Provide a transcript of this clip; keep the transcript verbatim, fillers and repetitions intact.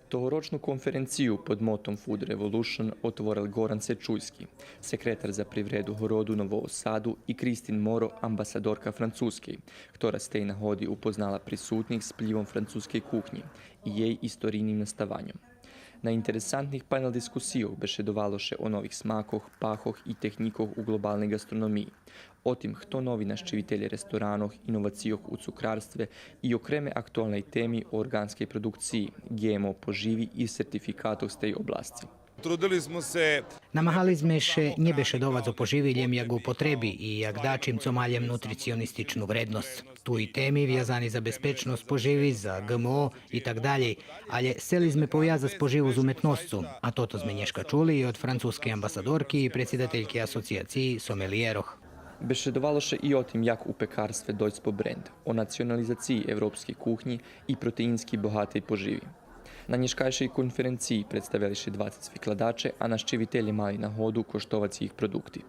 Тогорочну конференцию под мотом Food Revolution отворел Горан Сечуйски, секретар за привреду Городу Нового Саду, и Кристин Моро, амбасадорка Французкей, хтора з тей нагоди упознала присутних з плївом французкей кухнї и єй историйним наставаньом. На интересантних панел дискусийох бешедовало ше о нових смакох, пахох и технїкох у глобалней ґастрономиї, о тим хто нови нащивителє ресторанох, иновацийох у цукрарстве и окреме актуалней теми о орґанскей продукциї, ГМО поживи и сертификатох з тей обласци. Трудили смо се Намагали зме ше нє бешедовац о поживи лєм як употреби и як дачим цо ма лєм нутриционистичну вредносц. Ту и теми вязани за безпечносц поживи, за ГМО и так далєй, алє сцели зме повязац поживу з уметносцу, а тото зме нєшка чули и од французкей амбасадорки и предсидательки Асоциациї сомелиєрох. Бешедовало ше и о тим як у пекарстве дойсц по бренд, о национализациї европскей кухнї и протеински богатей поживи. На нєшкайшей конференциї представели ше двацец викладаче, а нащивителє мали нагоду коштовац їх продукти.